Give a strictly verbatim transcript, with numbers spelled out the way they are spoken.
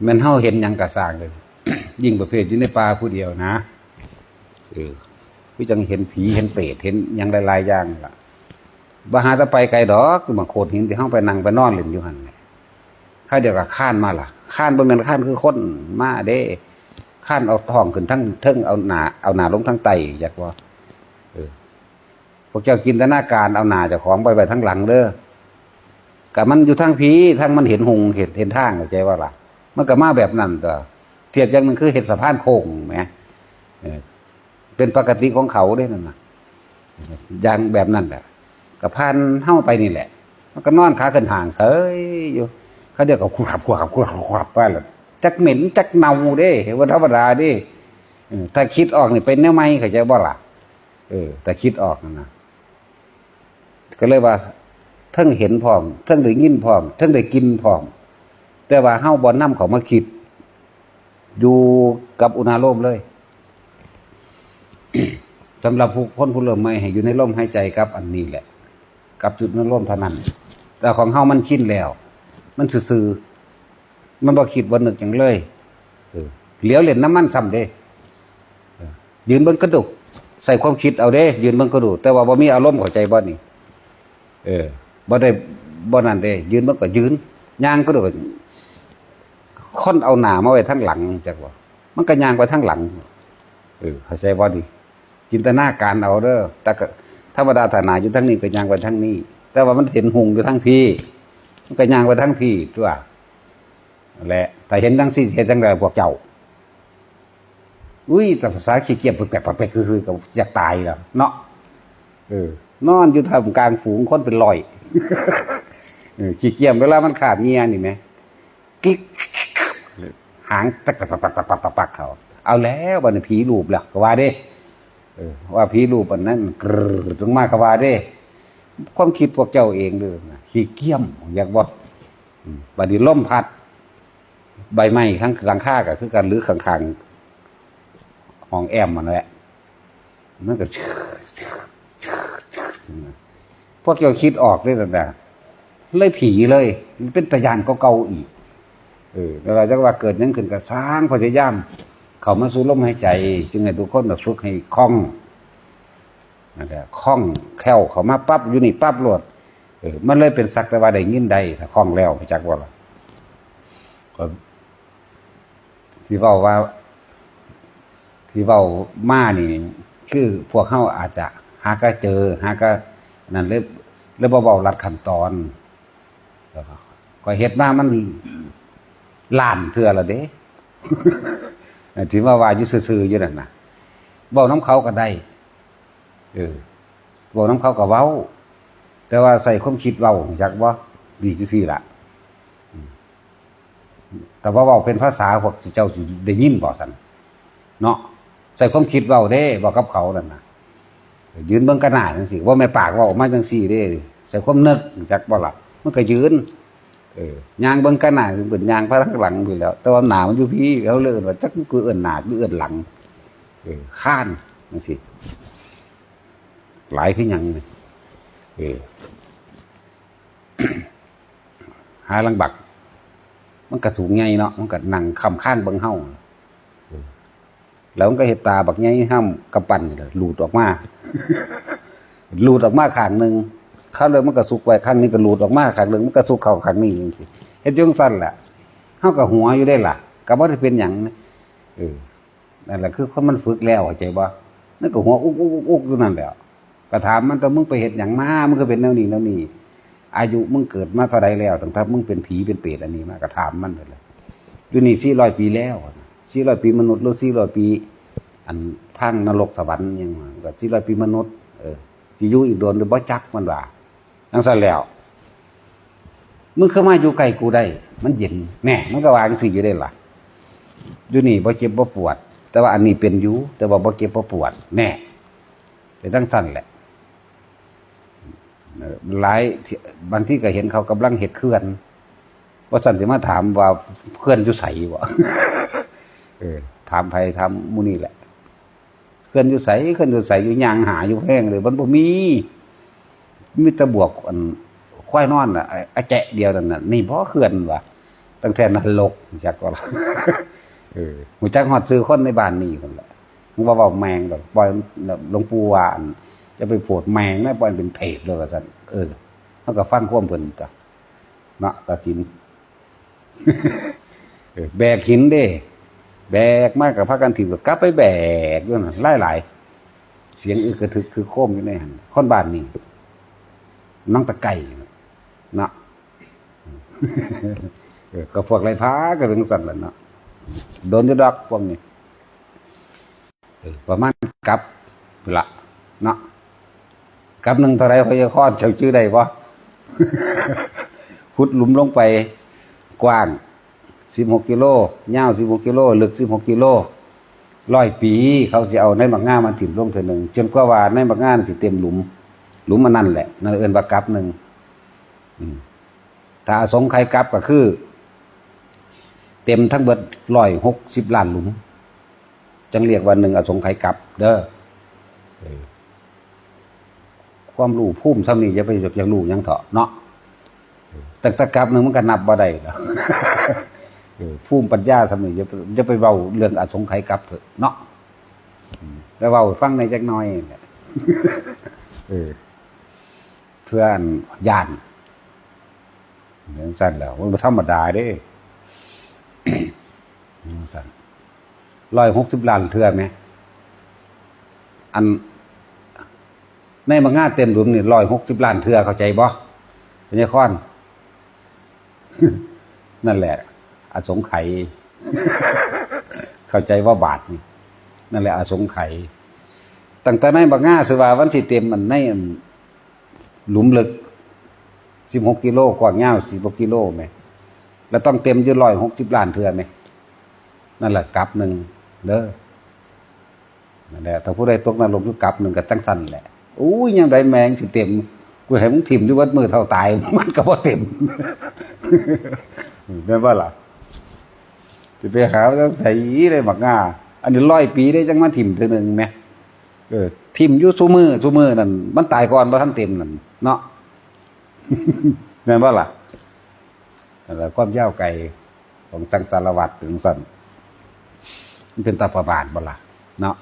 แม่นเฮาเห็นหยังกะซ่างเลย ยิ่งประเภทอยู่ในป่าผู้เดียวนะ เออ คือจั่งเห็นผีเห็นเปรตเห็นหยังหลายๆอย่างล่ะ บ่หาแต่ไปไกลดอก บางโขดหินที่เฮาไปนั่งไปนอนเล่นอยู่หั่น คราวเดียวกะคานมาล่ะ คานบ่แม่นคานคือคนมาเด้ คานเอาท้องขึ้นทั้งเทิง เอาหน้า เอาหน้าลงทั้งใต้ จักว่า เออ พวกเจ้าจินตนาการเอาหน้าเจ้าของไปไว้ทางหลังเด้อ กะมันอยู่ทางพี้ ทางมันเห็นหง เห็น เห็นทาง เข้าใจบ่ล่ะ มันกะมาแบบนั้นตั๊ว เทียบอย่างหนึ่งคือเฮ็ดสะพานโค้งแหม เออ เป็นปกติของเขาเด้นั่นน่ะ อย่างแบบนั้นแหละ กะผ่านเฮาไปนี่แหละ มันกะนอนขาขึ้นห้างเสยอยู่ คราวเดียวกะคุบขับ คุบขับ คุบขับ คุบขับไปแล้ว จักเหม็น จักเน่าเด้ บ่ธรรมดาเด้ เออ ถ้าคิดออกนี่เป็นแนวใหม่ เข้าใจบ่ล่ะ เออ ถ้าคิดออกนั่นน่ะ ก็เลยว่า เทิงเห็นพร้อม เทิงได้ยินพร้อม เทิงได้กลิ่นพร้อม แต่ว่าเฮาบ่นำเข้ามาคิด อยู่กับอุณาโลมเลย สำหรับผู้ คนผู้เริ่มใหม่ให้อยู่ในลมหายใจกับอันนี้แหละ กับจุดอุณาโลมเท่านั้น แต่ของเฮามันชินแล้ว มันซื่อๆ มันบ่คิดบ่นึกหยังเลย เออ เหลียวเล่นนำมันซ้ำเด้ เออ ยืนเบิ่งกะดูก ใส่ความคิดเอาเด้ ยืนเบิ่งกะดูก แต่ว่าบ่มีอารมณ์ เข้าใจบ่นี่ เออ บ่ได้ บ่นั่นเด้ ยืนเบิ่งกะยืน ย่างกะดูก คนเอาหน้ามาไว้ทางหลัง จักว่า มันกะย่างไปทางหลัง เออ เข้าใจบ่นี่ จินตนาการเอาเด้อ แต่กะธรรมดาถ้าหน้าอยู่ทางนี้กะย่างไปทางนี้ แต่ว่ามันเห็นหงอยู่ทางพี้ มันกะย่างไปทางพี้ตั๊ว นั่นแหละ ถ้าเห็นจั่งซี้สิเฮ็ดจั่งใดพวกเจ้า อุ้ย แต่ภาษาขี้เกียจแปลกๆ แปลกๆ ซื่อๆ กะอยากตายแล้วเนาะ เออ นอนอยู่ท่ามกลางฝูงคนเป็นร้อย เออ ขี้เกียจเวลามันคาบเหยื่อนี่แหม กิ๊ก หางตักตักตักตักตักตักตักเขา เอาแล้ว บัดนี้ผีลูบแล้ว กะว่าเด้ เออ ว่าผีลูบอันนั้น กรึ๊ดลงมากะว่าเด้ ความคิดพวกเจ้าเองเด้อนะ ขี้เกียจ อยากบ่ อืม บัดนี้ลมพัด ใบไม้ข้างหลังคากะคือกัน หรือข้างๆ ห้องแอมนั่นแหละ มันกะ พวกเจ้าคิดออกเลยนะ เลยผีเลย มันเป็นตาย้านกว่าเก่าอีก เออ แล้วเราจักว่าเกิดหยังขึ้นกะซ่าง พยายามเข้ามาสู่ลมหายใจ จึงให้ทุกคนแบบฝึกให้คล่อง นั่นแหละ คล่องแคล่วเข้ามาปั๊บ อยู่นี่ปั๊บโลด เออ มันเลยเป็นสักแต่ว่าได้ยินได้ ถ้าคล่องแล้ว รู้จักบ่ล่ะ ก็ ที่เว้าว่า ที่เว้ามานี่ คือพวกเฮาอาจจะหากะเจอ หากะนั่นเลย เลยบ่เว้าลัดขั้นตอน ข้อยเฮ็ดมามันล้านเทื่อแล้วเด้ ที่มาว่าอยู่ซื่อๆ อยู่นั่นน่ะ เว้านำเขากะได้ เออ เว้านำเขากะเว้า แต่ว่าใส่ความคิดเว้า รู้จักบ่ ดีอยู่พี้ล่ะ อืม แต่ว่าเว้าเป็นภาษาพวกเจ้าสิได้ยินบ่ซั่น เนาะ ใส่ความคิดเว้าเด้ เว้ากับเขานั่นน่ะ ยืนเบิ่งกะหน้าจั่งซี้ บ่แม่นปากเว้าออกมาจั่งซี้เด้ ใส่ความนึก รู้จักบ่ล่ะ มันกะยืน เออ ย่างเบิ่งกะหน้า เพิ่นย่างไปทางหลังพู้นแหล้ว แต่ว่าหน้ามันอยู่พี้ เขาเลยเอิ้นว่า จักมันคือเอิ้นหน้า คือเอิ้นหลัง เออ คานจั่งซี้ หลายคือหยังนี่ เออ หาลังบัก มันกะสูงใหญ่เนาะ มันกะนั่งค้ำคางเบิ่งเฮา เออ แล้วมันกะเฮ็ดตาบักใหญ่ห้ามกำปั้นนี่แหละ หลุดออกมา หลุดออกมาข้างหนึ่ง คราวแล้วมันกะซุกไว้ข้างนี้ กะหลุดออกมาข้างหนึ่ง มันกะซุกเข้าข้างนี้จั่งซี้ เฮ็ดจั่งซั้นแหละ เฮากะหัวอยู่เด้ล่ะ กะบ่ได้เป็นหยังนะ เออ นั่นแหละคือคนมันฝึกแล้ว เข้าใจบ่ มันกะหัวอุกอุกอุกอุกอยู่นั่นแหละ กะถามมัน แต่มึงไปเฮ็ดหยังมา มึงคือเป็นแนวนี้แนวนี้ อายุมึงเกิดมาเท่าใดแล้ว ตั้งแต่มึงเป็นผีเป็นเปรตอันนี้มา กะถามมันนั่นแหละ อยู่นี่สี่ร้อยปีแล้ว สี่ร้อยปีมนุษย์ หรือสี่ร้อยปี อันทางนรกสวรรค์หยังว่า กะสี่ร้อยปีมนุษย์ เออ สิอยู่อีกโดนหรือบ่จัก มันว่า จั่งซั้นแล้ว มึงคือมาอยู่ใกล้กูได้ มันเย็น แน่ มันกะว่าจั่งซี้อยู่เด้ล่ะ อยู่นี่บ่เจ็บบ่ปวด แต่ว่าอันนี้เป็นอยู่ แต่ว่าบ่เจ็บบ่ปวด แน่ เป็นจั่งซั้นแหละ เออ หลายเที่ย บางทีกะเห็นเขากำลังเฮ็ดเขื่อน ว่าซั่นสิมาถามว่าเขื่อนอยู่ไสบ่ เออ ถามไผถามหมู่นี่แหละ เขื่อนอยู่ไส เขื่อนอยู่ไส อยู่ย่างหาอยู่แพงเลย มันบ่มี มีแต่บวกอันควายนอนน่ะ อะ อะแจะเดียวนั่นน่ะ นี่บ่เขื่อนวะ ตั้งแต่นรกจักก็ละ เออรู้จักฮอดชื่อคนในบ้านนี้คนละ มึงว่าเว้าแมงดอก ปล่อย หลวงปู่ว่าอัน จะไปโผดแมงนะ ปล่อยเป็นเปรตเลยว่าซั่น เออ เฮาก็ฟังความเพิ่นจ้ะ เนาะ ตาจิน เออ แบกหินเด้ แบกมากับพากันถิ่ม ก็กลับไปแบกอยู่นั่น หลายๆ เสียงอึกกระทึกคือโครมอยู่ในหั่น คนบ้านนี้ น้องตะไก่ เนาะ เออ ก็พวกไร้พาก็เป็นจั่งซั่นล่ะเนาะ โดนอยู่ดอกพวกนี้ เออ ประมาณกับละเนาะ กับหนึ่งเท่าไรพยาคอนเจ้าชื่อได้บ่ ขุดหลุมลงไป กว้างสิบหกกิโล ยาวสิบหกกิโล ลึกสิบหกกิโล ร้อยปี เขาสิเอาในบักงามาถิ่มลงเทื่อหนึ่ง จนกว่าว่าในบักงาสิเต็มหลุม หลุมอันนั้นแหละ นั่นเอิ้นว่ากับหนึ่ง อืม ถ้าอสงไขยกับก็คือ เต็มทั้งเบิดร้อยหกสิบล้านหลุม จั่งเรียกว่าหนึ่งอสงไขยกับ เด้อ เออ ความรู้ภูมิส่ำนี้อย่าไปอยากรู้หยังเถาะเนาะ เออ ตั้งแต่กับหนึ่งมันก็นับบ่ได้แล้ว เออ ภูมิปัญญาส่ำนี้อย่าไป อย่าไปเว้าเรื่องอสงไขยกับเถาะเนาะ อืม แต่เว้าให้ฟังในจักหน่อยนี่แหละ เออ เพื่ออันย้าน จั่งซั่นแหล้ว มันบ่ธรรมดาเด้ จั่งซั่น ร้อยหกสิบล้านเทื่อแหม อัน ในบักงาเต็มหลุมนี่ ร้อยหกสิบล้านเทื่อ เข้าใจบ่ พยาคอน นั่นแหละ อสงไขย เข้าใจว่าบาทนี่ นั่นแหละ อสงไขย ตั้งแต่ในบักงาสิว่ามันสิเต็มอันในอัน หลุมลึก สิบหกกิโล กว้างยาว สิบหกกิโลแหม แล้วต้องเต็มอยู่ ร้อยหกสิบล้านเทื่อแหม นั่นแหละ กับหนึ่ง เด้อ นั่นแหละ ถ้าผู้ใดตกนรกอยู่กับหนึ่งก็จั่งซั่นแหละ อุ้ย ยังไดแมงสิเต็ม กูให้มึงถิ่มอยู่วัดมือเท่าตาย มันก็บ่เต็ม แม่นบ่ล่ะ สิไปหาจั่งไสได้บักงา อันนี้ร้อยปีได้จั่งมาถิ่มเทื่อหนึ่งแหม เออ ถิ่มอยู่ซุมื้อ ซุมื้อนั่น มันตายก่อนบ่ทันเต็มนั่นเนาะ แม่นบ่ล่ะ นั่นแหละ ความยาวไกลของสังสารวัฏจั่งซั่น มันเป็นตาประมาทบ่ล่ะ เนาะ